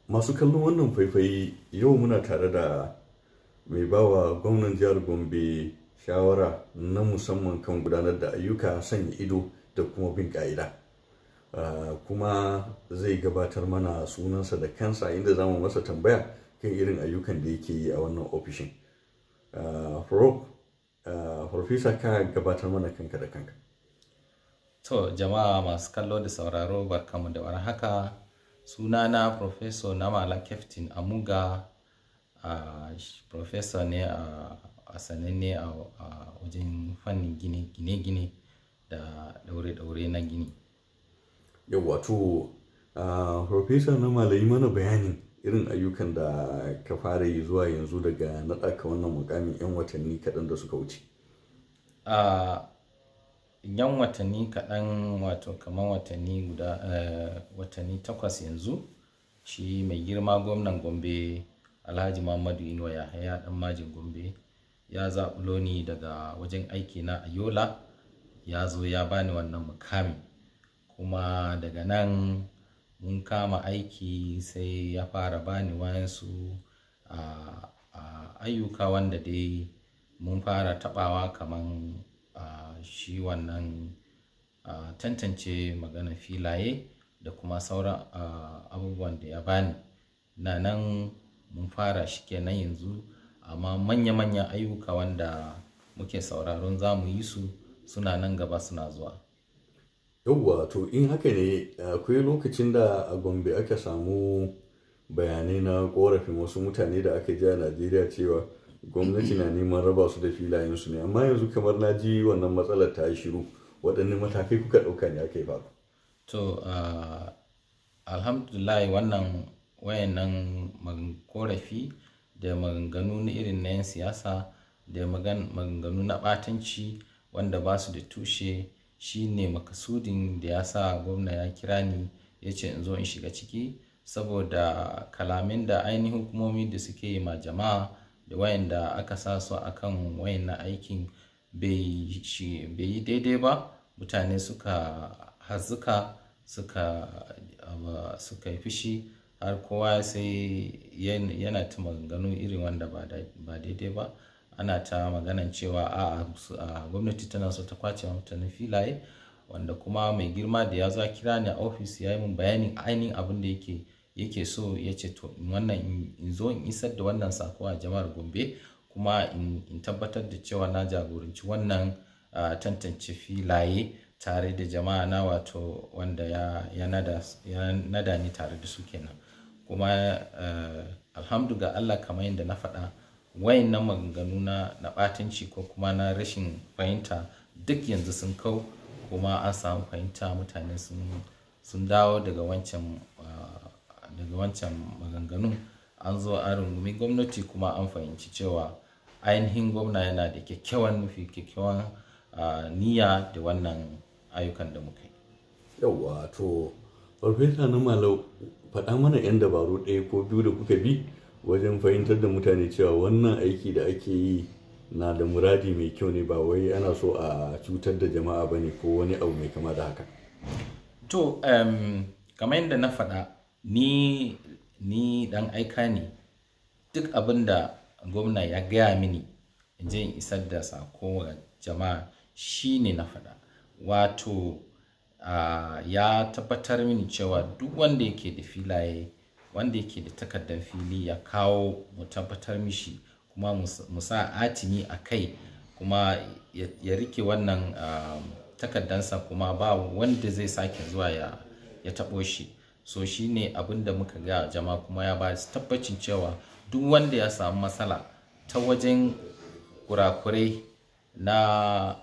Masu kallon wannan faifai, yau muna tare da mai bawa gwamnan jihar Gombe shawara na musamman kan gudanar da ayyuka, sanya ido da kuma bin ka'ida. Kuma zai gabatar mana sunansa da kansa, inda za mu masa tambaya kan irin ayyukan da yake yi a wannan ofishin. Profesa, ka gabatar mana kanka da kanka. To, jama'a masu kallo da sauraro, barkamu da warhaka. Sunana Professor Namala Keftin Amuga, Professor ne a sananne a wajen fannin gine-gine da daure-daure na gini. Yawwa, to, Professor Namala, yi mana bayanin irin ayyukan da ka fara yi zuwa yanzu daga naɗa ka wannan mukamin 'yan watanni kaɗan da suka wuce. Yan watanni kaɗan, wato kamar watanni guda watanni 8 yanzu, shi mai girma gwamnan Gombe, Alhaji Muhammadu Inuwa Yahaya Dan Majin Gombe, ya zaɓulo ni daga wajen aiki na a Yola, ya zo ya bani wannan mukami. Kuma daga nan mun kama aiki, sai ya fara bani wayansu ayyuka wanda dai mun fara taɓawa, kaman shi wannan tantance maganar filaye da kuma sauran abubuwan da ya bani. Na nan mun fara shi kenan yanzu, amma manya-manyan ayyuka wanda muke sauraron za mu yi su suna nan gaba, suna zuwa. Yawwa, to, in haka ne, akwai lokacin da a Gombe aka samu bayanai na korafin wasu mutane da aka ji a Najeriya cewa gwamnati na neman raba su da filayensu ne, amma yanzu kamar na ji wannan matsalar ta yi shiru. Waɗanne matakai kuka ɗauka ne aka yi faru? To, alhamdulillah, wannan wayannan korafi da maganganu na irin na 'yan siyasa da maganganu na ɓatanci wanda ba su da tushe shine makasudin da ya sa gwamna ya kira ni, ya ce in zo in shiga ciki, saboda kalamin da ainihin hukumomi da suke yi ma jama'a da wayanda aka sa su akan wayannan aikin bai yi daidai ba. Mutane suka harzuka, suka yi fushi, har kowa sai yana ta maganganu irin wanda ba daidai ba. Ana ta maganan cewa a gwamnati tana so ta kwace mutane filaye, wanda kuma mai girma da ya zo kira ni a ofis ya yi min bayanin ainihin abin da yake so. Ya ce to, wannan in zo in isar da wannan sako a jama'ar Gombe, kuma in tabbatar da cewa na jagoranci wannan tantance filaye tare da jama'a na, wato wanda ya nada ni tare da su kenan. Kuma alhamdu ga Allah, kamar yadda na faɗa, wayannan maganganu na ɓatanci ko kuma na rashin fahimta duk yanzu sun kau, kuma an samu fahimta. Mutane sun dawo daga wancan maganganun, an zo an rungumi gwamnati, kuma an fahimci cewa ainihin gwamna yana da kyakkyawan nufi, kyakkyawan niyya da wannan ayyukan da muka yi. Yawwa, to, Farfesa na Malau, faɗa mana 'yan dabaru ɗaya ko biyu da kuka bi wajen fahimtar da mutane cewa wannan aiki da ake yi na da muradi mai kyau ne, ba wai ana so a cutar da jama'a ba ne ko wani abu mai kama da haka. To, kamar yadda na faɗa, ni ɗan aika ne. Duk abin da gwamna ya gaya mini in je in isar da sako ga jama'a shi ne na faɗa. Wato ya tabbatar mini cewa duk wanda yake da filaye, wanda yake da takardar fili, ya kawo mu tabbatar mishi, kuma mu sa atimi a kai, kuma ya rike wannan takardansa, kuma ba wanda zai sake zuwa ya taɓo shi. So shi ne abin da muka ga jama'a, kuma ya ba su tabbacin cewa duk wanda ya samu matsala ta wajen kurakurai na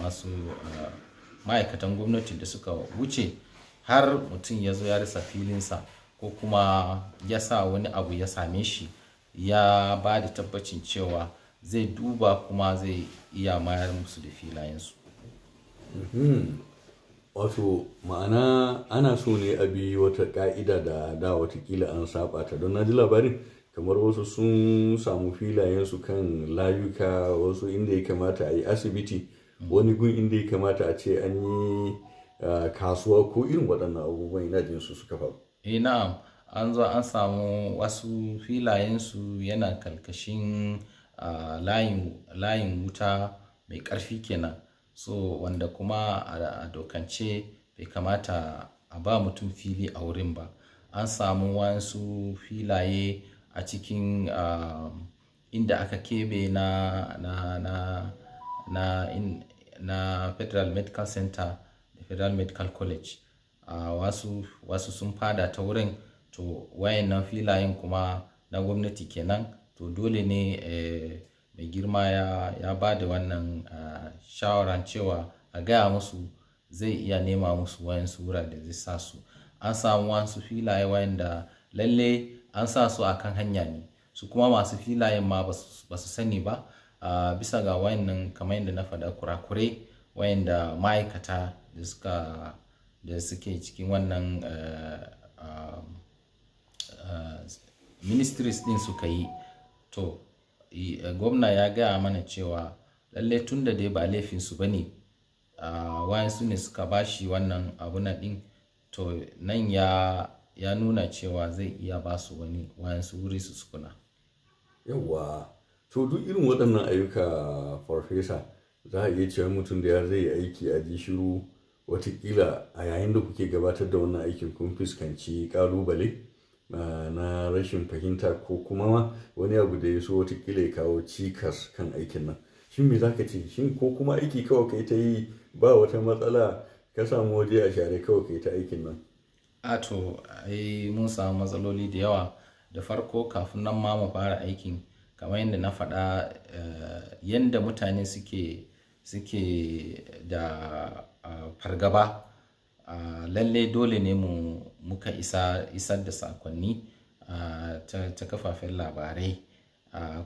masu ma'aikatan gwamnati da suka wuce, har mutum ya zo ya rasa filinsa ko kuma ya sa wani abu ya same shi, ya ba da tabbacin cewa zai duba kuma zai iya mayar musu da filayensu. Wato ma'ana ana so ne a bi wata ka'ida da da watakila an saba ta, don na ji labarin kamar wasu sun samu filayensu kan layuka, wasu inda ya kamata a yi asibiti, wani gun inda ya kamata a ce an yi kasuwa, ko irin waɗannan abubuwan, ina jin su suka faru. Eh na'am, an zo an samu wasu filayensu yana kalkashin layin wuta mai ƙarfi kenan. So wanda kuma a dokance bai kamata a ba mutum fili a wurin ba. An samu wasu filaye a cikin inda aka keɓe na Federal Medical Center da Federal Medical College. Wasu sun fada ta wurin. To wayannan filayen kuma na gwamnati kenan. To dole ne mai girma ya ba da wannan shawaran cewa a gaya musu zai iya nema musu wayansu wurare da zai sa su. An samu wasu filaye wayanda lalle an sa su a kan hanya ne, su kuma masu filayen ma ba su sani ba. Bisa ga wayannan, kamar yadda na faɗa, kurakurai wayanda ma'aikata da suke cikin wannan ministries din suka yi. To gwamna ya gaya mana cewa lalle tun da dai ba laifinsu ba ne, wayansu ne suka bashi wannan abuna din. To nan ya nuna cewa zai iya ba su wani wayansu wuri su sukuna. Yawwa, to duk irin waɗannan ayyuka, farfesa, za a iya cewa mutum da ya zai yi aiki a ji shiru. Watakila a yayin da kuke gabatar da wannan aikin kun fuskanci ƙalubale na rashin fahimta ko kuma ma wani abu da ya so watakila ya kawo cikas kan aikin nan. Shin me za ka ce? Shin ko kuma aiki kawai kai ta yi ba wata matsala, ka samu waje a share kawai kai ta aikin nan? A to ai mun samu matsaloli da yawa. Da farko, kafin nan ma mu fara aikin, kamar yadda na faɗa, yadda mutane suke da fargaba, lalle dole ne mu muka isar da sakonni ta kafafen labarai,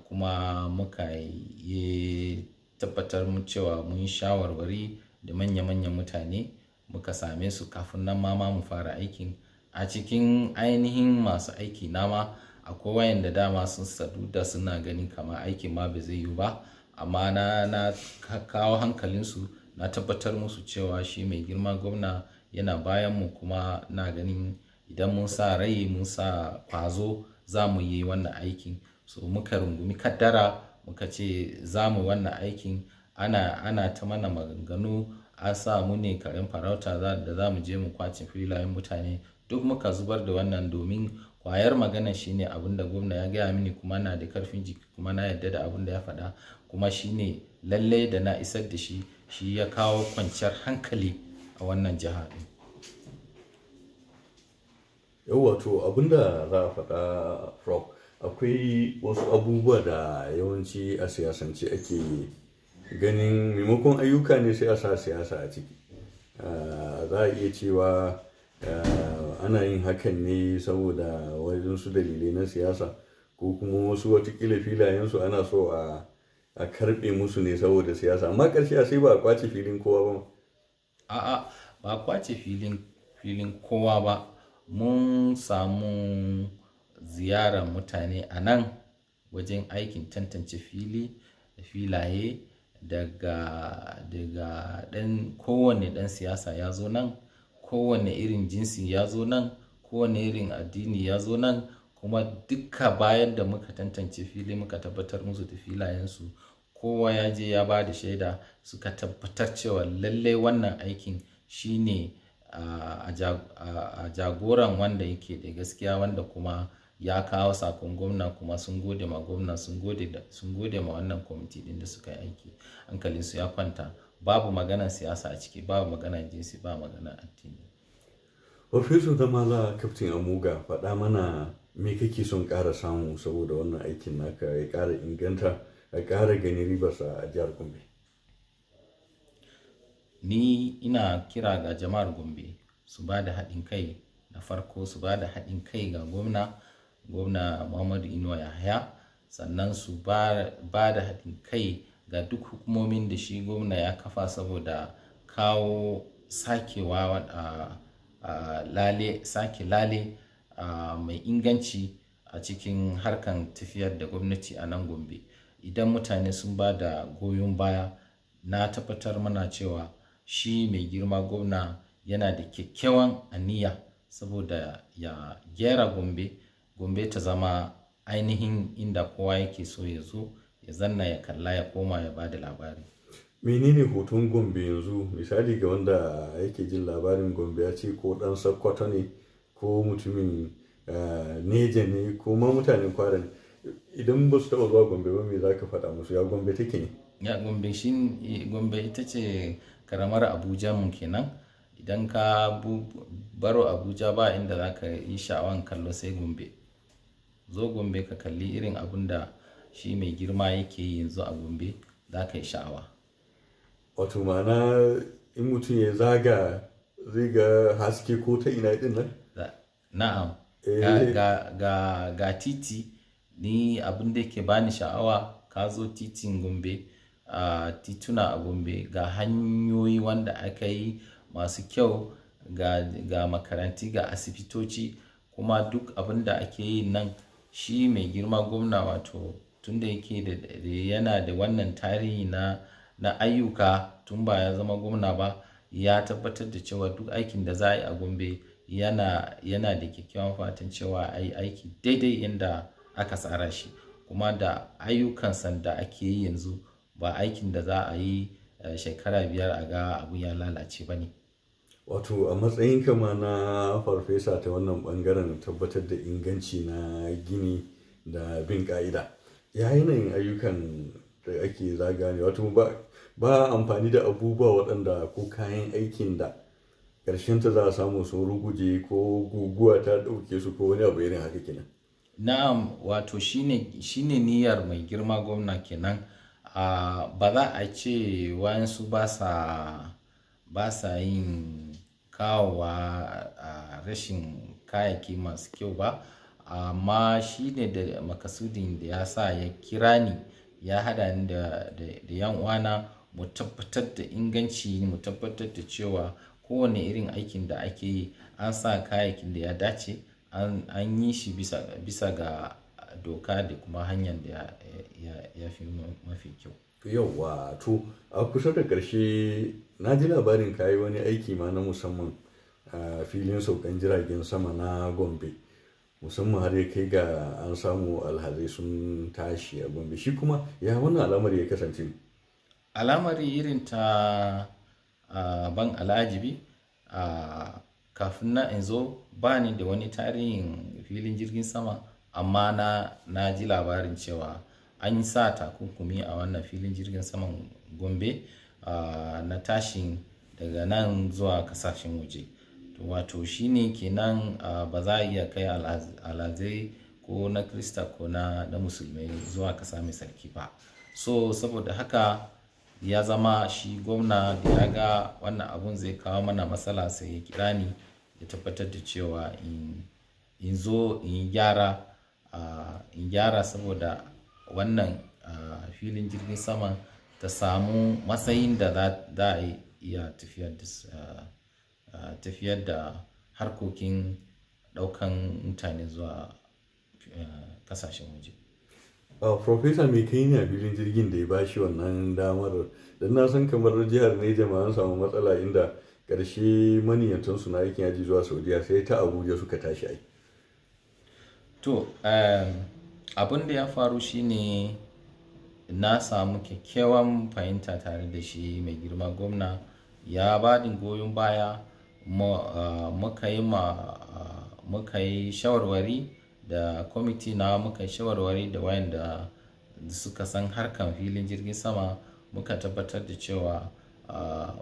kuma muka yi tabbatar mu cewa mun shawarwari da manya-manyan mutane muka same su kafin nan ma mu fara aikin. A cikin ainihin masu aiki nama akwai wayanda dama sun sadu da suna ganin kamar aikin ma ba zai yiwu ba, amma na kawo hankalinsu, na tabbatar musu cewa shi mai girma gwamna yana bayan mu, kuma na ganin idan mun sa rai mun sa kwazo za mu yi wannan aikin. So muka rungumi kaddara, muka ce za mu wannan aikin. Ana ta mana maganganu, an sa mu ne karen farauta da za mu je mu kwace filayen mutane. Duk muka zubar da wannan, domin kwayar magana shine abin da gwamna ya gaya mini, kuma na da karfin jiki, kuma na yarda da abin da ya faɗa, kuma shine lalle da na isar da shi, shi ya kawo kwanciyar hankali a wannan jiha ɗin. Yawwa, to abinda za a faɗa, Prof, akwai wasu abubuwa da yawanci a siyasance ake ganin maimakon ayyuka ne sai a sa siyasa a ciki. Za a iya cewa ana yin hakan ne saboda wasu dalilai na siyasa, ko kuma wasu watakila filayensu ana so a karɓe musu ne saboda siyasa, amma ƙarshe sai ba a kwace filin kowa ba. A'a, ba a kwace filin kowa ba. Mun samu ziyarar mutane a nan wajen aikin tantance fili da filaye daga ɗan kowane ɗan siyasa ya zo nan, kowane irin jinsi ya zo nan, kowane irin addini ya zo nan, kuma duka bayan da muka tantance fili muka tabbatar musu da filayensu, kowa ya je ya ba da shaida, suka tabbatar cewa lallai wannan aikin shine a jagoran wanda yake da gaskiya, wanda kuma ya kawo sakon gwamna, kuma sun gode ma gwamna, sun gode ma wannan kwamiti din da suka yi aiki. Hankalinsu ya kwanta. Babu maganar siyasa a ciki, babu maganar jinsi, ba maganar addini. Farfesa Damala Kaftin Amuga, faɗa mana me kake son ƙara samu saboda wannan aikin naka ya ƙara inganta, a ƙara ganin ribarsa a jihar Gombe. Ni ina kira ga jama'ar Gombe su ba da haɗin kai. Na farko, su ba da haɗin kai ga gwamna Muhammadu Inuwa Yahaya, sannan su ba da haɗin kai ga duk hukumomin da shi gwamna ya kafa saboda kawo sakewa lale sake lale mai inganci a cikin harkan tafiyar da gwamnati a nan Gombe. Idan mutane sun ba da goyon baya, na tabbatar mana cewa shi mai girma gwamna yana da kyakkyawan aniya. saboda ya gyara Gombe, Gombe ta zama ainihin inda kowa yake so ya zo ya zanna ya kalla ya koma ya bada labari. Menene hoton Gombe yanzu? Misali ga wanda yake jin labarin Gombe ya ce ko dan Sokoto ne ko mutumin Neja ne ko ma mutanen Kwara ne, idan ba su taɓa zuwa Gombe ba me za ka faɗa musu, ya Gombe take ne? Ya Gombe shi Gombe ita ce karamar Abuja mu kenan. Idan ka baro Abuja ba inda za ka yi sha'awan kallo sai Gombe. Zo Gombe ka kalli irin abun da shi mai girma yake yi yanzu a Gombe, za ka yi sha'awa. Wato ma'ana in mutum ya zaga zai ga haske ko ta ina din nan? Na'am. Ga titi, ni abin da yake bani sha'awa, ka zo titin Gombe, tituna a Gombe, ga hanyoyi wanda aka yi masu kyau, ga makaranti, ga asibitoci, kuma duk abin da ake yi nan shi mai girma gwamna, wato tunda yake da yana da wannan tarihi na ayyuka tun ba ya zama gwamna ba, ya tabbatar da cewa duk aikin da za a yi a Gombe yana da kyakkyawan fatan cewa a yi aiki daidai inda aka tsara shi. Kuma da ayyukan sanda ake yi yanzu ba aikin da za a yi shekara 5 a ga abu ya lalace ba ne. Wato a matsayin kama na farfesa ta wannan bangaren tabbatar da inganci na gini da bin ka'ida, ya yanayin ayyukan da ake zaga ne, wato ba amfani da abubuwa waɗanda ko kayan aikin da ta za a samu sun ruguje ko guguwa ta ɗauke su ko wani abu irin haka kenan. Na'am, wato shine niyyar mai girma gwamna kenan. Ba za a ce wayansu ba sa yin kawowa rashin kayayyaki masu kyau ba, amma shine da makasudin da ya sa ya kira ni, ya hada ni da yan uwana mu tabbatar da inganci, mu tabbatar da cewa kowane irin aikin da ake yi an sa kayayyakin da ya dace, an yi shi bisa ga doka da kuma hanyar da ya fi mafi kyau. Yauwa, to a kusa da ƙarshe na ji labarin kayi wani aiki ma na musamman a filin saukan jiragen sama na Gombe, musamman har ya kai ga an samu alhazai sun tashi a Gombe. Shi kuma ya wannan al'amari ya kasance? Al'amari irin ta ban al'ajibi, kafin na in zo ba ni da wani tarihin filin jirgin sama, amma na ji labarin cewa an sa takunkumi a wannan filin jirgin saman Gombe na tashin daga nan zuwa kasashen waje. To wato shine kenan, ba za a iya kai alhazai ko na Krista ko na musulmai zuwa kasa mai sarki ba. So saboda haka ya zama shi gwamna da ya ga wannan abun zai kawo mana matsala sai ya kira ni ya tabbatar da cewa in zo in gyara saboda wannan filin jirgin sama ta samu matsayin da za a iya tafiyar da harkokin daukan mutane zuwa kasashen waje. Profesa, mai kai ne a filin jirgin da ya bashi wannan damar? Don na san kamar jihar Neja ma an samu matsala inda ƙarshe maniyantansu na aikin yaji zuwa Saudiya sai ta Abuja suka tashi ai. To, abin da ya faru shine na samu kyakkyawan fahimta tare da shi mai girma gwamna, ya ba ni goyon baya, muka yi shawarwari da kwamiti na, muka yi shawarwari da wayanda suka san harkan filin jirgin sama, muka tabbatar da cewa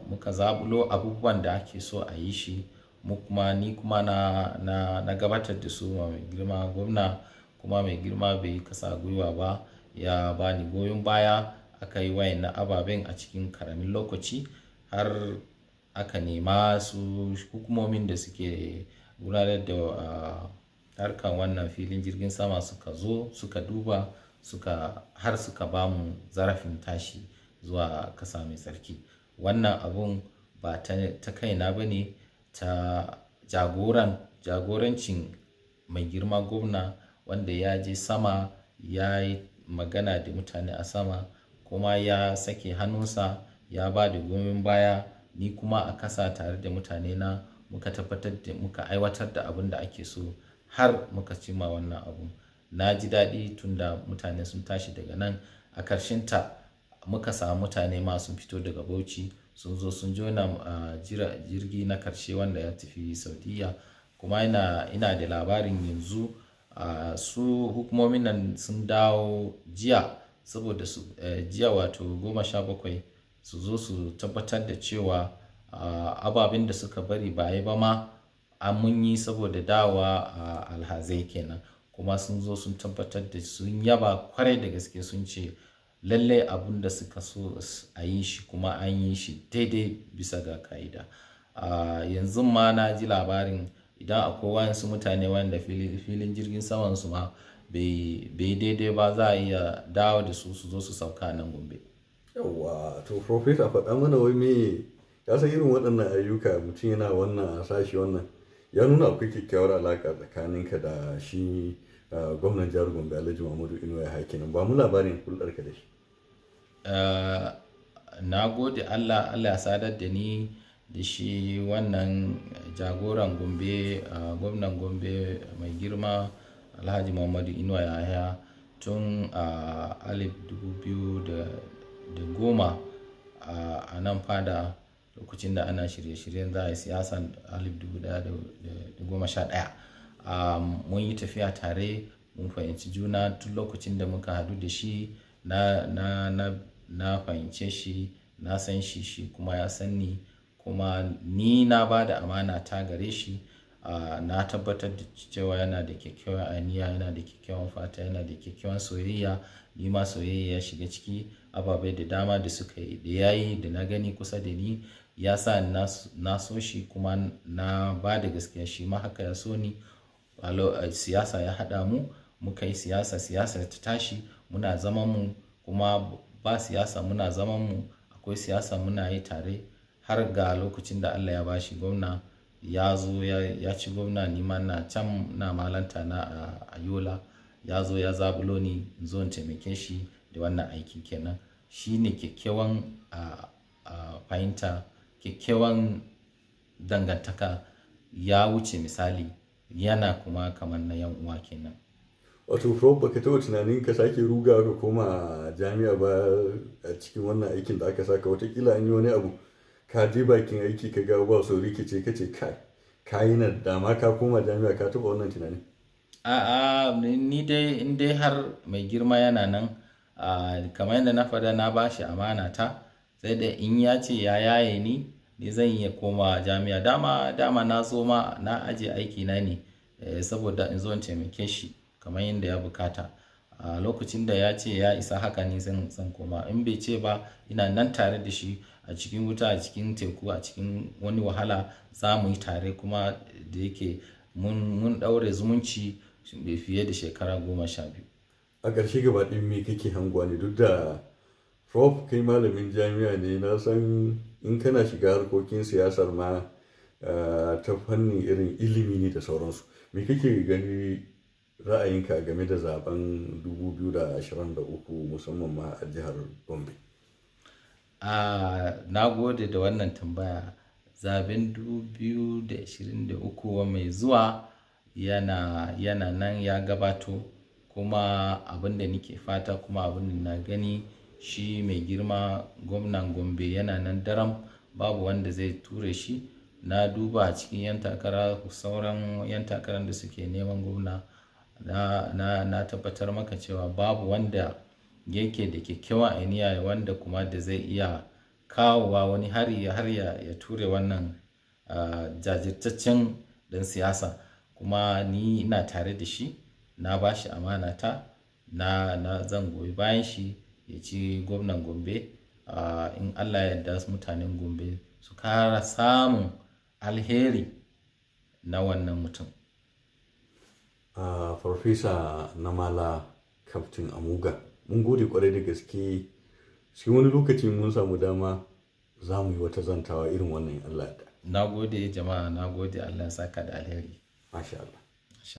muka zabulo abubuwan da ake so a yi shi, ni kuma na gabatar da su mai girma gwamna, kuma mai girma bai kasa gwiwa ba, ya ba ni goyon baya, aka yi wayannan ababen a cikin karamin lokaci, har aka nema su hukumomin da suke gudanar da harkan wannan filin jirgin sama suka zo suka duba, har suka ba mu zarafin tashi zuwa kasa mai tsarki. Wannan abun ba ta kaina ba ne, ta jagorancin mai girma gwamna wanda ya je sama ya yi magana da mutane a sama, kuma ya sake hannunsa ya ba da goyon baya, ni kuma a kasa tare da mutane na Muka tabbatar da muka aiwatar da abin da ake so har muka cimma wannan abu. Na ji daɗi tunda mutane sun tashi daga nan. A ƙarshen ta muka samu mutane ma sun fito daga Bauchi, sun zo sun jona jirgi na ƙarshe wanda ya tafi Saudiyya. Kuma ina da labarin yanzu su hukumomin nan sun dawo jiya, saboda su jiya wato 17 su zo su tabbatar da cewa ababen da suka bari ba yi ba ma an mun yi, saboda dawowa alhazai kenan. Kuma sun zo sun tabbatar da sun yaba kwarai da gaske, sun ce lallai abun da suka so a yi shi kuma an yi shi daidai bisa ga ka'ida. Yanzu ma na ji labarin idan akwai wayansu mutane wanda filin jirgin saman su ma bai daidai ba, za a iya dawo da su su zo su sauka nan Gombe. Yawwa, to Professor, faɗa mana wai me ya san irin waɗannan ayyuka mutum yana wannan a sashi, wannan ya nuna akwai kyakkyawar alaƙa tsakaninka da shi gwamnan jihar Gombe, Alhaji Muhammadu Inuwa Yahaya kenan. Ba mu labarin hulɗarka da shi. Na gode Allah, Allah ya sadar da ni da shi wannan jagoran Gombe, gwamnan Gombe mai girma Alhaji Muhammadu Inuwa Yahaya tun a 2010 a nan fada, lokacin da ana shirye-shiryen za a yi siyasan 2011. Mun yi tafiya tare, mun fahimci juna tun lokacin da muka hadu da shi. Na fahimce shi, na san shi, shi kuma ya san ni. Kuma ni na ba da amana ta gare shi. Na tabbatar da cewa yana da kyakkyawan aniya, yana da kyakkyawan fata, yana da kyakkyawan soyayya. Ni ma soyayya ya shiga ciki. Ababai da dama da suka yi da yayi da na gani kusa da ni ya sa na so shi, kuma na ba da gaskiya shi ma haka ya so ni. Siyasa ya haɗa mu, muka yi siyasa, siyasa ta tashi, muna zaman mu. Kuma ba siyasa muna zaman mu, akwai siyasa muna yi tare, har ga lokacin da Allah ya bashi gwamna, ya zo ya ci gwamna. Ni ma na can na malanta na a Yola, ya zo ya zabulo ni in zo in taimake shi da wannan aikin kenan. Shi ne kyakkyawan fahimta, kyakkyawan dangantaka ya wuce misali, yana kuma kamar na yan uwa kenan. Wato Prof, baka taɓa tunanin ka sake ruga ka koma jami'a ba a cikin wannan aikin da aka saka? Watakila an yi wani abu, ka je bakin aiki ka ga ba su rikice, ka ce kai ka yi na dama ka koma jami'a. Ka taɓa wannan tunanin? A'a, ni dai in dai har mai girma yana nan, kamar yadda na faɗa, na ba shi amana ta, sai da in ya ce ya yaye ni, ni zan iya koma jami'a. Dama dama na zo ma na aje aiki na ne saboda in zo in taimake shi kamar yadda ya bukata. A lokacin da ya ce ya isa haka, ni zan koma. In bai ce ba, ina nan tare da shi a cikin wuta, a cikin teku, a cikin wani wahala za mu yi tare. Kuma da yake mun ɗaure zumunci fiye da shekara 12. A ƙarshe gaba ɗin, me kake hanguwa ne? Duk da Prof kai malamin jami'a ne, na san in kana shiga harkokin siyasar ma ta fannin irin ilimi ne da sauransu. Me kake gani, ra'ayinka game da zaben 2023, musamman ma a jihar Gombe? Na gode da wannan tambaya. Zaben 2023 mai zuwa yana nan ya gabato. Kuma abin da nake fata, kuma abin da na gani, shi mai girma gwamnan Gombe yana nan daram, babu wanda zai ture shi. Na duba cikin 'yan takara, sauran 'yan takarar da suke neman gwamna, na tabbatar maka cewa babu wanda yake da kyakkyawan aniya wanda kuma da zai iya kawowa wani hari har ya ture wannan jajirtaccen dan siyasa. Kuma ni ina tare da shi, na ba shi amana ta, na zan goyi bayan shi ya ci gwamnan Gombe. In Allah ya yarda, mutanen Gombe su kara samun alheri na wannan mutum. Farfesa Namala Kaftin Amuga, mun gode kwarai da gaske. Sai wani lokaci mun samu dama za mu yi wata zantawa irin wannan, Allah ya. Na gode jama'a, na gode, Allah ya saka da alheri. Masha Allah.